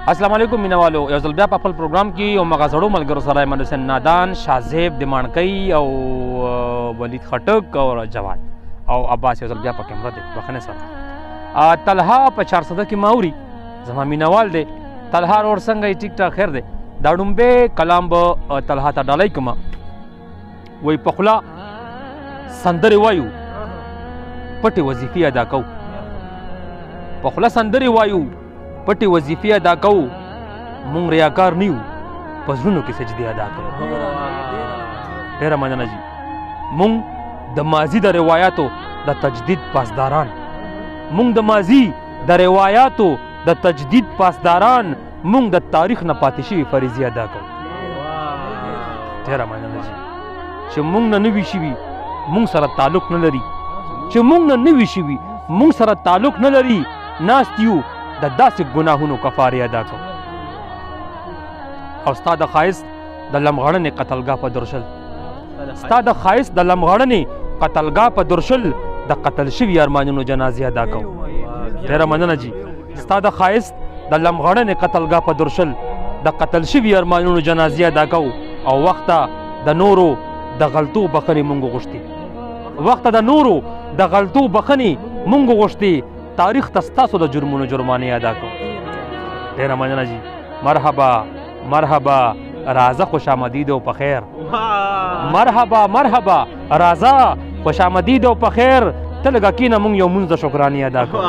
السلام علیکم مینوالو، یو ځل بیا په خپل پروګرام کې یو مغه زړو ملګرو سره احمد حسین نادان، شاهزیب د ماڼکۍ او ولید خټک او جواد او عباس یو ځل بیا په کیمره دی. بخښنه سره طلحه په چارسده کې ماوري، زما مینوال دی. طلحه ورور څنګه یې؟ ټیک ټاک خیر دی. دا ړومبی کلام به طلحه ته ډالۍ کړم. وایي په خوله سندرې وایو، پټې وظیفې ادا کوو. په خوله سندرې وایو، پټې وظیفې ادا کوو. مونږ ریاکار نه یو، په زړونو کې سجدې ادا کوو. ډېره مننه جي. مونږ د ماضي د روایاتو د تجدید پاسداران، مونږ د ماضي د روایاتو د تجدید پاسداران، مونږ د تاریخ نه پاتې شوي فریضې ادا کوو. ډېره مننه جي. چې مونږ نه نوي شوي، مونږ سره تعلق نه لري. چې مونږ نه نوي شوي، مونږ سره تعلق نه لري. ناست یو د داسې ګناهونو کفارې ادا کوو. او ستا د ښایست د لمغړنې قتلګاه په درشل، ستا د ښایست د لمغړنې قتلګاه په درشل د قتل شوي ارمانونو جنازې ادا کوو. ډېره مننه جي. ستا د ښایست د لمغړنې قتلګاه په درشل د قتل شوي ارمانونو جنازې ادا کوو. او وخته د نورو د غلطو بخښنې مونږ غوښتې، وخته د نورو د غلطو بخښنې مونږ غوښتې. تاریخ ته ستاسو د جرمونو جرمانې ادا کوو. ډېره مننه جي. مرحبا مرحبا راځه، خوش آمدید او په خیر. مرحبا مرحبا راځه، خوش آمدید او په خیر. ته لږه کښېنه، مونږ یو مونځ د شکرانې ادا کوو.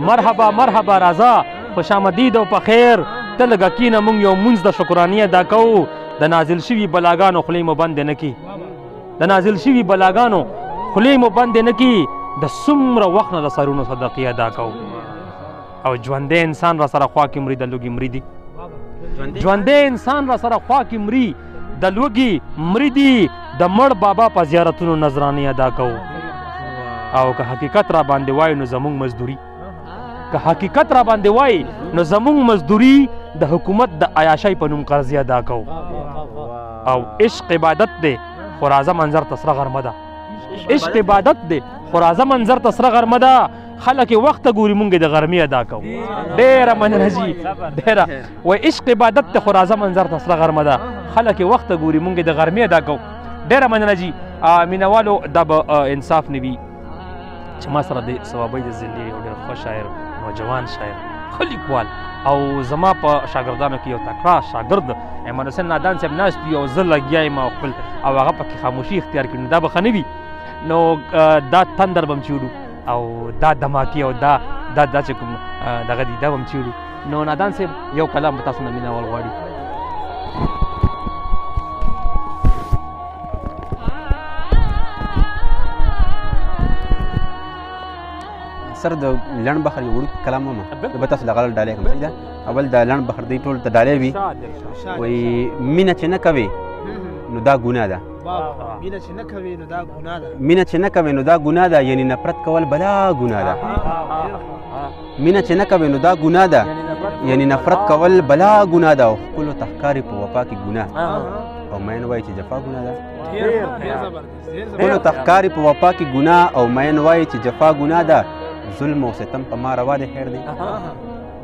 مرحبا مرحبا راځه، خوش آمدید او په خیر. ته لږه کښېنه، مونږ یو مونځ د شکرانې ادا کوو. د نازل شوي بلاګانو خولې مو بندې نه کړي، د نازل شوي بلاګانو خولې مو بندې نه کړي. د څومره وخت نه د سرونو صدقې ادا کوو. او ژوندی انسان را سره خوا کې مري، د لوږې مري دي. ژوندی انسان را سره خوا کې مري، د لوږې مري دي. د مړ بابا په زیارتونو نذرانې ادا کوو. او که حقیقت را باندې وای نو زمونږ مزدوري، که حقیقت را باندې وای نو زمونږ مزدوري د حکومت د عیاشۍ په نوم قرضې ادا کوو. او عشق عبادت دی، خو راځه منظر ته سره غرمه ده. عشق عبادت دی، خو راځه منظر ته سره غرمه ده. خلک یې وخت ګوري، مونږ یې د غرمې ادا کوو. ډېره مننه جي، ډېره. وایي عشق عبادت دی، خو راځه منظر ته سره غرمه ده. خلک یې وخت ګوري، مونږ یې د غرمې ادا کوو. ډېره مننه جي. مینوالو، دا به انصاف نه وي چې ما سره د صوابۍ د ضلعې یو ډېر ښه شاعر، نوجوان شاعر، ښه لیکوال او زما په شاګردانو کې یو تکړه شاګرد احمد حسین نادان صاحب ناست وي او زه لګیا یم او خپل او هغه پکې خاموشي اختیار کړي، نو دا به ښه نه وي. نو دا تندر به هم چیړو او دا دماکي او دا دا دا چې کوم دغه دي دا به هم چیړو. نو نادان صاحب یو کلام به تاسو نه مینه وال غواړي. سر د لنډ بخر یو وړوکی کلام ومه، زه به تاسو له غلط ډالۍ کړم. صحیح ده؟ اول د لنډ بخر دی ټول ته ډالۍ وي. وایي مینه چې نه کوې نو دا ګناه ده. مینه چې نه کوې نو دا ګناه ده. مینه چې نه کوې نو دا ګناه ده، یعنی نفرت کول بلا ګناه ده. مینه چې نه کوې نو دا ګناه ده، یعنی نفرت کول بلا ګناه ده. او ښکلو ته ښکاري په وفا کې ګناه، او مین وایي چې جفا ګناه ده. ښکلو ته ښکاري په وفا کې ګناه، او مین وایي چې جفا ګناه ده. ظلم او ستم په ما روا دی خیر دی،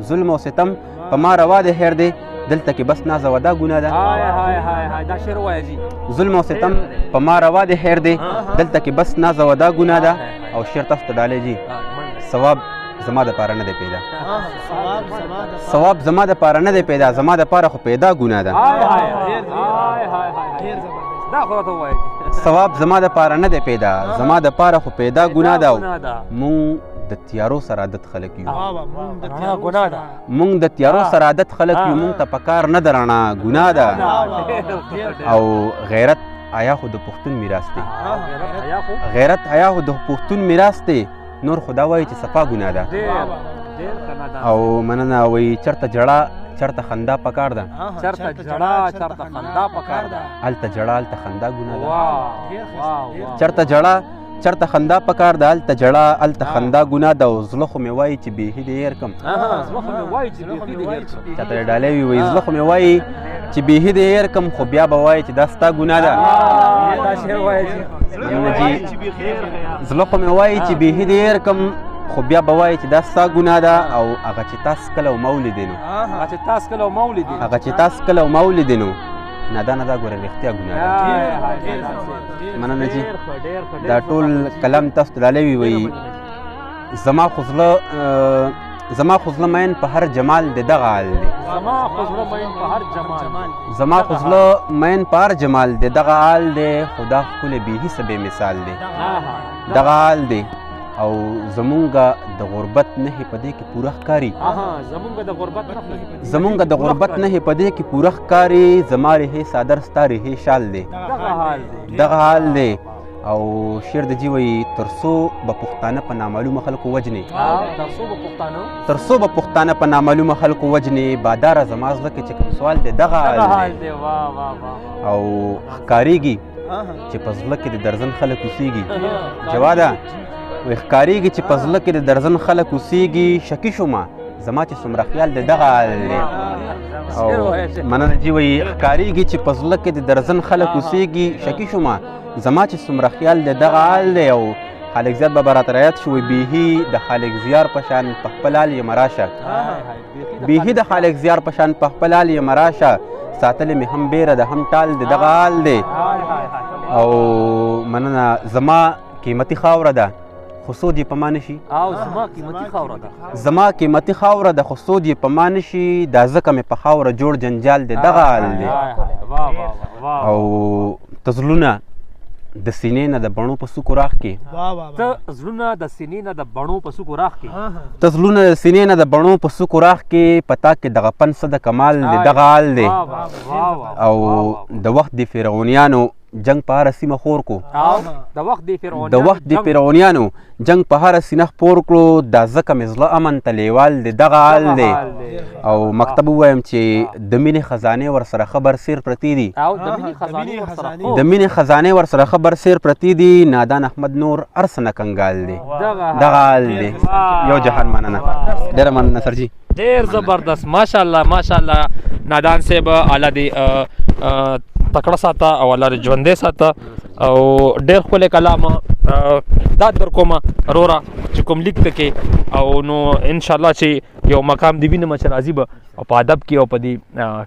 ظلم او ستم په ما روا دی خیر دی. دلته کې بس ناز او ادا ګناه ده. دا شعر وایه جي. ظلم او ستم په ما روا دی خیر دی، دلته کې بس ناز او ادا ګناه ده. او شعر تاسو ته ډالۍ جي. ثواب زما دپاره نه دی پیدا، ثواب زما دپاره نه دی پیدا، زما دپاره خو پیدا ګناه ده. ثواب زما دپاره نه دی پیدا، زما دپاره خو پیدا ګناه ده. مونږ د تیارو سره عادت خلک یو، مونږ د تیارو سره عادت خلک یو، مونږ ته پکار نه ده رڼا ګناه ده. او غیرت حیا خو د پښتون میراث دی، غیرت حیا خو د پښتون میراث دی. نور خدا وایي چې صفا ګناه ده. او مننه. وایي چرته جړا چرته خندا پکار ده، چرته جړا چرته خندا پکار ده، هلته جړا هلته خندا ګناه ده. چرته جړا چرته خندا پکار ده، هلته جړا هلته خندا ګناه ده. او زړه خو مې وایي چې بیخي دې هېر کړم، چاته یې ډالۍ وي، وایي زړه خو مې وایي چې بیخي دې هېر کړم، خو بیا به وایي چې دا ستا ګناه ده. مننه جي. زړه خو مې وایي چې بیخي دې هېر کړم، خو بیا به وایي چې دا ستا ګناه ده. او هغه چې تاسو کله ما ولیدې نو، هغه چې تاسو کله ما ولیدې، هغه چې تاسو کله ما ولیدې نو نادانه دا ګوره رښتیا ګناه ده. مننه جي، دا ټول کلام تاسو ته ډالۍ وي. وایي زما خو زړه، زما خو زړه مین په هر جمال دی دغه حال دی، زما خو زړه مین په هر جمال، زما خو زړه مین په هر جمال دی دغه حال دی، خو دا ښکلی بیخي څه بې مثال دی، دغه حال دی. او زمونږ د غربت نښې په دې کې پوره ښکاري، زمونږ د غربت نښې، زمونږ د غربت نښې په دې کې پوره ښکاري. زما ریحې څادر ستا ریحې شال دی، دغه حال دی، دغه حال دی. او شعر د جی وایي تر څو به پښتانه په نامعلومه خلکو وژنې، تر څو به پښتانه، تر څو به پښتانه په نامعلومه خلکو وژنې، باداره زما زړه کې چې کوم سوال دی دغه حال دی. او ښکارېږي چې په زړه کې د درزن خلک اوسېږي، جواده وایي ښکارېږي چې په زړه کې د درزن خلک اوسېږي، شکي شومه زما چې څومره خیال دی دغه حال دی. او مننه جی وایي ښکارېږي چې په زړه کې د درزن خلک اوسېږي، شکي شومه زما چې څومره خیال دی دغه حال دی. او خالق زیار بابا راته رایاد شو، بیخي د خالق زیار په شان په خپل حال یم راشه، بیخي د خالق زیار په شان په خپل حال یم راشه، ساتلې مې هم بیره ده هم ټال دی دغه حال دی. او مننه زما قیمتي خاوره ده خو سود یې په ما نه شي، او زما قیمتي خاوره ده، زما قیمتي خاوره ده خو سود یې په ما نه شي، دا ځکه مې په خاوره جوړ جنجال دی دغه حال دی. او ته زړونه د سینې نه د بڼو په سوکو راخ کې، ته زړونه د سینې نه د بڼو په سوکو راخ کې، ته زړونه د سینې نه د بڼو په سوکو راخ کې، په تا کې دغه پن څه د کمال دی دغه حال دی. او د وخت د فرعونیانو جنگ په هره سیمه خور کو، د وخت د فرعونیانو جنگ په هره سینه خپور کړو، دا ځکه مې زړه امن ته لیوال دی دغه حال دی. او مکتب ووایم چې د مینې خزانې ورسره ښه برسېر پرتې دي، د مینې خزانې ورسره ښه برسېر پرتې دي، نادان احمد نور هر څه نه کنګال دی دغه حال دی. یو جهان مننه، ډېره مننه سر جي، ډېر زبردست، ماشاءالله ماشاءالله. نادان صاحب الله دې تکړه ساته او الله دې ژوندی ساته. او ډېر ښکلی کلام دا در کومه وروره چې کوم لیک ته کې، او نو انشاءالله چې یو مقام دې وینم چې راځي به، او په ادب کې او په دې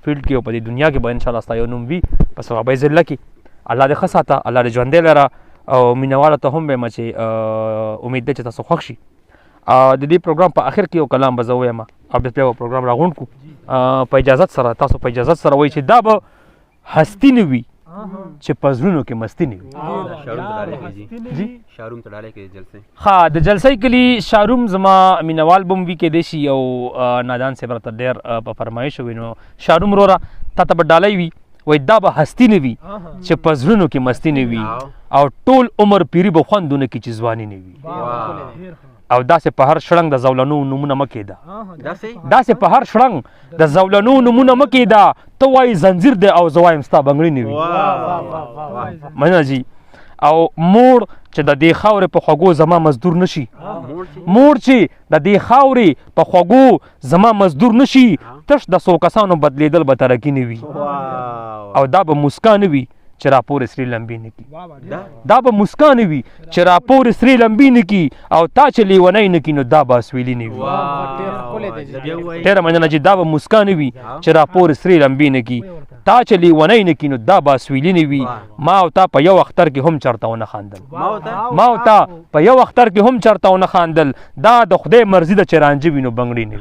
فیلډ کې او په دې دنیا کې به انشاءالله ستا یو نوم وي په صوابۍ ضلع کې. الله دې ښه ساته، الله دې ژوندی لره. او مینهوالو ته هم وایم چې امید دی چې تاسو خوښ شي. د دې پروګرام په اخر کې یو کلام به زه ووایم او بیا به پروګرام راغونډ کړو په اجازت سره. تاسو په اجازت سره وایي چې دا به هستي نه وي چې په زړونو کې مستي نه وي. جی شاروم ته ډالۍ کې جلسې، ښه د جلسې کلي شاروم زما مینوال به هم وي کېدای شي، او نادان صاحب راته ډېر په فرمایش وي، نو شاروم وروره تا ته به ډالۍ وي. وایي دا به هستي نه وي چې په زړونو کې مستي نه وي، او ټول عمر پیري به خوند ونه کړي چې ځواني نه وي. او داسې په هر شړنګ د زولنو نومونه مه کېده، داسې په هر شړنګ د زولنو نومونه مه کېده، ته وایي زنځیر دی او زه وایم ستا بنګړي نه وي. مننه جي. او مور چې د دې خاورې په خوږو زما مزدور نه شي، مور چې د دې خاورې په خوږو زما مزدور نه شي، تش د څو کسانو بدلېدل به ترقي نه وي. او دا به موسکا نه وي چې راپورې سرې لمبې نه کي، دا به موسکا نه وي چې راپورې سرې لمبې نه کي، او تا چې لیونی نه کي نو دا به اسویلي نه وي. ډېره مننه چې دا به موسکا نه وي چې راپورې سرې لمبې نه کي، تا چې لیونی نه کي نو دا به اسویلي نه وي. ما او تا په یو اختر کې هم چرته ونه خاندل، ما او تا په یو اختر کې هم چرته ونه خاندل، دا د خدای مرضي ده چې رانجه وي نو بنګړي نه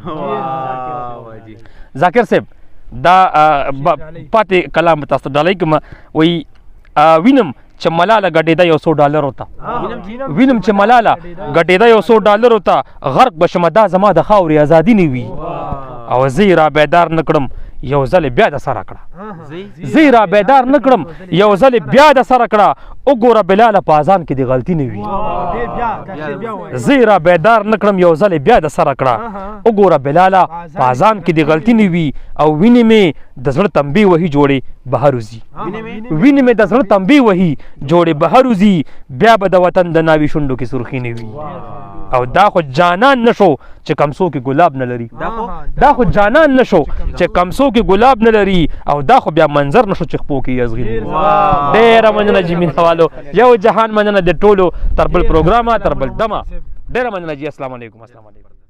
وي. ذاکر صاحب دا پاتې کلام به تاسو ته ډالۍ کړم. وایي وینم چې ملاله ګډېده یو څو ډالرو ته، وینم چې ملاله ګډېده یو څو ډالرو ته، غرق به شمه دا زما د خاورې ازادي نه وي. او زه یې را بیدار نه کړم یو ځل بیا د سره کړه، زه یې را بیدار نه کړم یو ځل بیا د سره کړه، وګوره بلاله په اذان کې دې غلطي نه وي. زه یې را بیدار نه کړم یو ځل بیا د سره کړه، وګوره بلاله په اذان کې دې غلطي نه وي. او وینې مې د زړه تنبې وهي جوړې بهر وځي، وینې مې د زړه تنبې وهي جوړې بهر وځي، بیا به د وطن د ناوي شونډو کې سرخي نه وي. او دا خو جانان نه شو چې کمسو کې ګلاب نه لري، دا خو جانان نه شو چې کمسو کې ګلاب نه لري، او دا خو بیا منظر نه شو چې خپو کې یې ازغي نه وي. ډېره مننه جي مینهوالو، یو جهان مننه د ټولو. تر بل پروګرامه، تر بل دمه، ډېره مننه جی، السلام علیکم. السلام علیکم.